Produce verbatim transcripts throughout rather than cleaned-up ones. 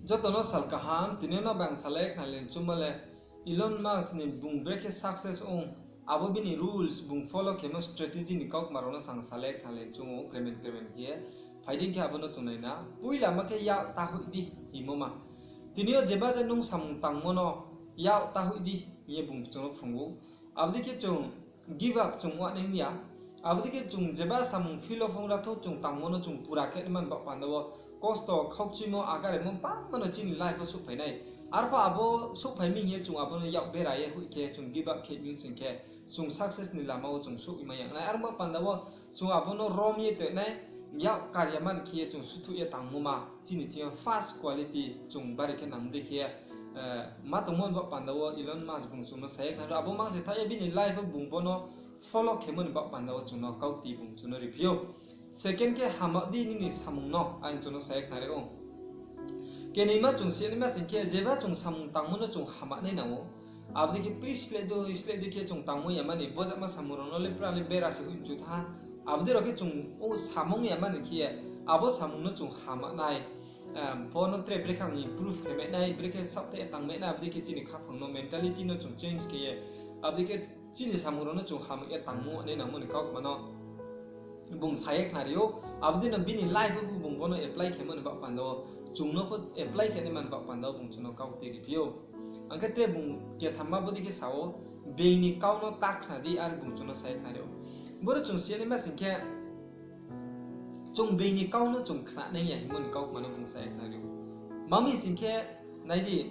Joto no sal kaham, tini yo no bang salai khnalai chungmo le Elon Musk ni bung brekhe success ong, abo bini rules bung follow khemo strategy ni kaukma rao no sang salai khnalai chung ou, kremen kremen khe ye. Phai di khe abo no chung nai na. Poila ma khe yak ta hoih di hingmo ma. Tini yo jeba je nung samung tangmo no yak ta hoih di hing ye bung chung no phrung ou. Abo dei khe chung give up chung wanai ya. Abo dei khe chung jeba samung field wo phung ratho chung tangmo no chung pura khe naima ni baoh panda wo kosto khaukchimo agaremo bangma no chini life wo souhphai nai. Arphuh abo souhphai mi hing ye chung abo no yak bera ye hoih khe chung give up khe mi sing khe chung success ni lama wo chung souh mai ya nai. Armo panda wo chung abo no rom ye toi nai, yak kar ya mani khe ye chung suthuh ye tangmo ma chini thing yo first quality chung bari khe nang dei khe, ma tongmo ni baoh panda wo Elon Musk bung chung no sa ye khna ro, abo mang se tha ye bini life wo bung bo no follow khemo ni baoh panda wo chung no kaukti bung chung no riphi ou. Second khe hama di nini samung no, ang chung no sa ye khnari ou. Kenoima chung sinaima sing khe jeba chung samung tangmo no chung hama nai nang ou. Abo dei khe pri sleh dei sleh dei khe chung tangmo ya mani, bojama samung rao no le pra le bera se hoih mchu tha. Abo dei rao khe chung o samung ya mani khe ye, abo samung no chung hama nai. Bo no tre brekhe ang improve khe mai nai, brekhe saohthaih ye tang mai nai, abo dei khe chini khaphang no mentality no chung change khe ye, abo dei khe chini samung rao no chung hama ye tangmo nai nangmo ni kaukma no bung sa ye khnari ou. Abo dei no bini life wo pho bung bo no apply khemo ni baoh panda wo, chung no pho apply khe naima ni baoh panda wo bung chung no kaukti riphi ou. Ang khe tre bung kethamma bo dei khe sa ou, being ni kau no ta khna di, are bung chung no sa ye khnari ou. Boro chung sinaima sing khe chung being ni kau no chung khna nai ya hingmo ni kaukma no bung sa ye khnari ou. Ma mi sing khe nai di,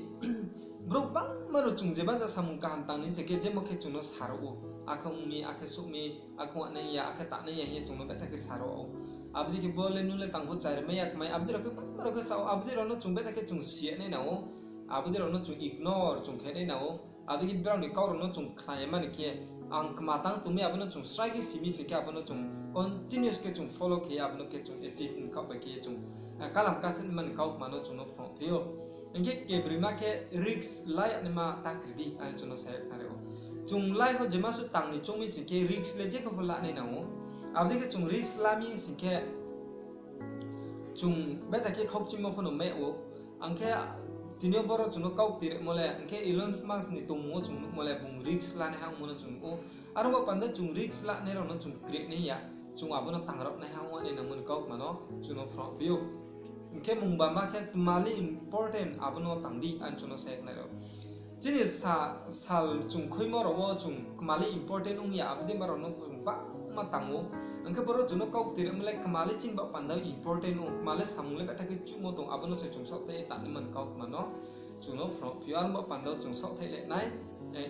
brouh bangma rao chung jeba ja samung kaham tang ni sing khe jemo khe chung no sa rao ou, akhe ong mi, akhe souh mi, akhe wanai ya, akhe ta nai ya hing ye chung no betha khe sa rao ou. Abo dei khe bo le nung le tang pho chari mai ya kmai, abo dei rao khe bangma rao khe sa ou, abo dei rao no chung betha khe chung si ya nai nang ou, abo dei rao no chung ignore chung khe nai nang ou. Abo dei khe brao ni kau rao no chung khna ya mani khe, ang kma tang tong mi abo no chung srai khe si mi sing khe abo no chung continuous khe chung follow khe ye abo no khe chung achieve ong khaoh bai khe ye chung kalam kasa naima ni kaukma no chung no phrungphi ou. Hing khe kebroima khe risk la ya naima ta kri di, ang chung no sa ye khnari ou. Chung life wo jema suh tang ni choung mi sing khe risk le jekhe pho la nai nang ou. Abo dei khe chung risk la mi sing khe chung betha khe khaukchimo pho no mai ou. Ang khe tini yo boro chung no kaukti rimo le, ang khe Elon Musk ni tongmung wo chung nuhmo le bung risk lanaiha ongmo no chung nuh ou. Aro bo panda chung risk lanai rao no chung kri nai ya, chung abo no tang rao naiha ong nai nangmo ni kaukma no chung no phrungphi ou. Hing khe mungba ma khe kmali important abo no tang di, ang chung no sa ye khnari ou. Chini sal chung khoimo rao wo chung kmali important ong ya, abo dei ma rao no chung bangma tang ou. Ang khe boro chung no kaukti rimo le kmali chini baoh panda wo important ong, kmali samung le betha khe chuhmo tong, abo no se chung saohthaih ye tang naima ni kaukma no chung no phrungphi ou, aro baoh panda wo chung saohthaih le nai,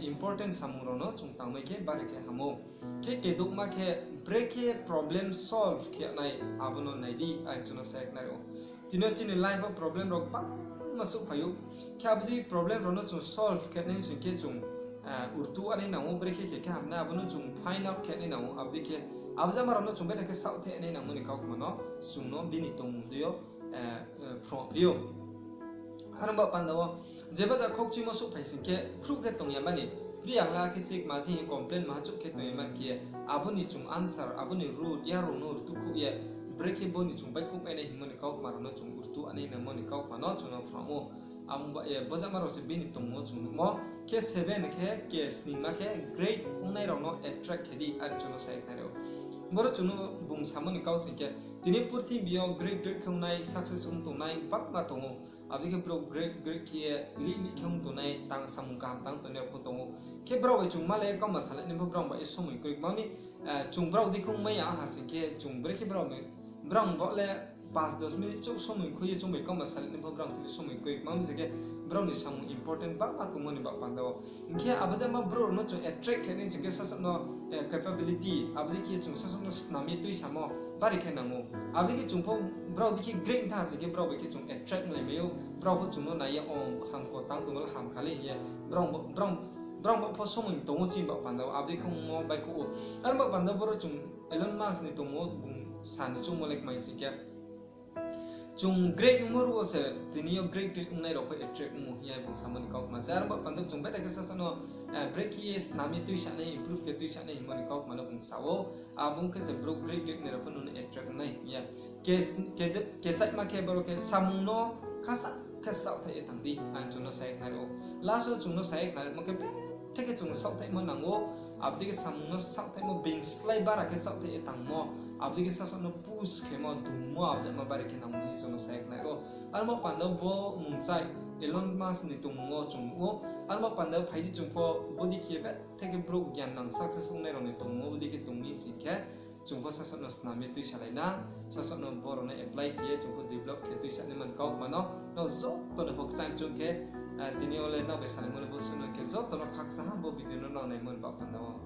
important samung rao no chung tangmai khe bari khe ham ou. Khe kedouhma khe brekhe problem solve khe nai, abo no nai di, ang chung no sa ye khnari ou. Tini yo chini life wo problem rao bangma souhphai ou. Khe abo dei problem rao no chung solve khe nai sing khe chung rtuh nai nang ou, brekhe khe khe ham nai, abo no chung find out khe nai nang ou, abo dei khe abo jama rao no chung betha khe saohthaih nai nangmo ni kaukma no chung no bini tongmung dei yo phrungphi ou. Aro baoh panda wo, jeba ja khaukchimo souhphai sing khe, phruh khe tong ya mani, pri ang la khe se kma se hing complain ma chouh khe tong ya mani khe, abo ni chung answer, abo ni root, ya rao no rtuh khouh ye, brekhe bo ni chung baihkhouh mai nai hingmo ni kaukma rao no chung rtuh nai nangmo ni kaukma no chung no phrung ou. Abo ba ye, bo jama rao se bini tongmo chung nuhmo, khe seven khe, khe sningma khe, great ongnai rao no attract khe di, are chung no sa ye khnari ou. Boro chung no bung samo ni kau sing khe, tini purthimbi yo great great khe ongnai, success ong tongnai bangma tong ou. Abo dei khe brao great great khe ye lih lih khe ong tongnai, tang samung kaham tang tongnai rao pho tong ou. Khe brao bai chung ma le kauma salai nai pho brao bai ye somoi kroi kma mi, chung brao dei khe ongmai ya ha sing khe chung brekhe brao, brao bo le panch dos minute chouh somoi khui ye chung bai kauma salai nai pho brao thili somoi kroi kma mi, je khe brao ni samung important bangma tongmo ni baoh panda wo. Hing khe abo jama brouh rao no chung attract khe nai sing khe sasaoh no capability, abo dei khe chung sasaoh no snam ye tuisamo bari khe nang ou. Abo dei khe chung pho brao dei khe great tha sing khe brao bai khe chung attract onglai mai ou, brao pho chung no nai ye, o, hamkho tang tongmo le ham kha le hing ye, brao bo pho somoi tong ou chini baoh panda wo, abo dei khe ongmo baihkhouh ou. Aro baoh panda boro chung Elon Musk ni tongmo bung sa ni choungmo le kmai sing khe, chung great ongmo ruh wo se tini yo great great ongnai rao pho attract ongmo hing ye bung samo ni kaukma se. Aro baoh panda chung betha khe sasaoh no brekhe ye snam ye tuisa nai, improve khe tuisa nai hingmo ni kaukma no bung sa ou. Abo ong khe se brouh great great ongnai rao pho nung no attract ongnai hing ye. Kechaihma khe boro khe samung no khasa saohthaih ye tang di, ang chung no sa ye khnari ou. Last wo chung no sa ye khnarimo khe, bethe khe chung saohthaihmo nang ou, abo dei khe samung no saohthaihmo, being slái bara khe saohthaih ye tangmo, abo dei khe sasaoh no push khemo, dungmo, abo dei ma bari khe nang ou hing ye chung no sa ye khnari ou. Armo panda wo bo mungchai Elon Musk ni tongmung wo chung nuh ou. Armo panda wo phai di chung pho bodei khe ye bethe khe brouh gyan nang success ongnai rao ni tongmung wo bodei khe tong mi sing khe, chung pho sasaoh no snam ye tuisalai na, sasaoh no bo rao no apply khe ye chung pho develop khe tuisa nai man kau ma no, nrao joto no pho kchang chung khe, tini yo le nrao bai salaimo le bo suh no khe joto no khakchang ha bo video no nrao naimo ni baoh panda wo.